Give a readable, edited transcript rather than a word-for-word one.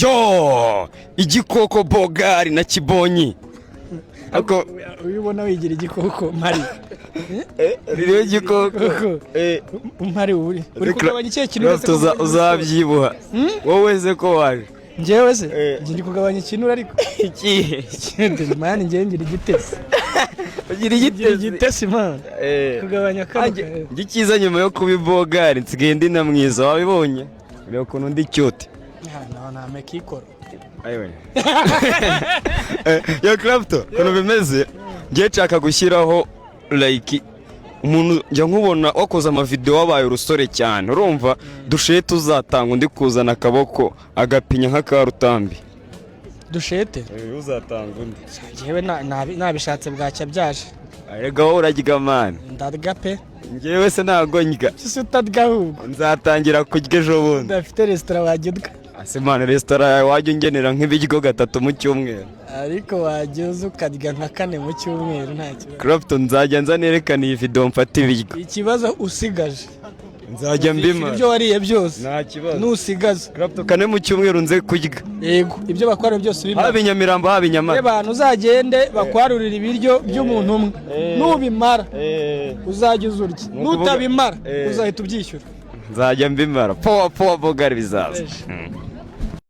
Yo, igikoko bogari na kibonyi. Ariko Uyu ubona wigira igikoko mpari. Ririho igikoko. Igikoko. Mpari, uri kugabanya ikihe kintu uretse ko Uzabyibuha wowe se ko waje? Njyewe se? Njye ndi kugabanya ikinure ariko. Ikihe? Ikindi man, njyewe ngira igitesi. Ugira Ngira igitezi? Igitesi man. Kugabanya kano. Njye icyiza, nyuma yo kuba ibogari nsigaye ndi na mwiza, wabibonye? Reba ukuntu ndi cute. No, nta mekikoro. Ayiwe. Yo Clapton, ukuntu bimeze, ngiye nshaka gushyiraho like umuntu njya nkubona wakoze amavideo wabaye urusore cyane, urumva dushete uzatanga undi kuzana akaboko agapinya nk'aka Rutambi. Dushete? Uzatanga undi. Njyewe nabishatse bwacya byaje. Erega wowe urarya man. Ndarya pe. Njyewe se ntabwo ndya. Ese utarya ahubwo? Nzatangira kurya ejo bundi. Udafite resitora wajya urya. Ase man, resitora yawe wajya ungenera nk'ibiryo gatatu mu cyumweru. Ariko wajya uza ukarya nka kane mu cyumweru, nta kibazo. Clapton, nzajya nza nerekana iyi video mfate ibiryo. Ikibazo usigaje. Nzajya mbimara. Ibyo wariye byose. Nta kibazo. Nusigaza. Clapton, kane mu cyumweru nze kurya. Yego, ibyo bakora byose ubimara. Haba i Nyamirambo, haba i Nyamata. Abantu uzagende bakwarurira ibiryo by'umuntu umwe, nubimara uzajya uza urye. Ni ukuvuga- Nutabimara uzahita ubyishyura. Nzajya mbimara powa powa, bogari bizaza.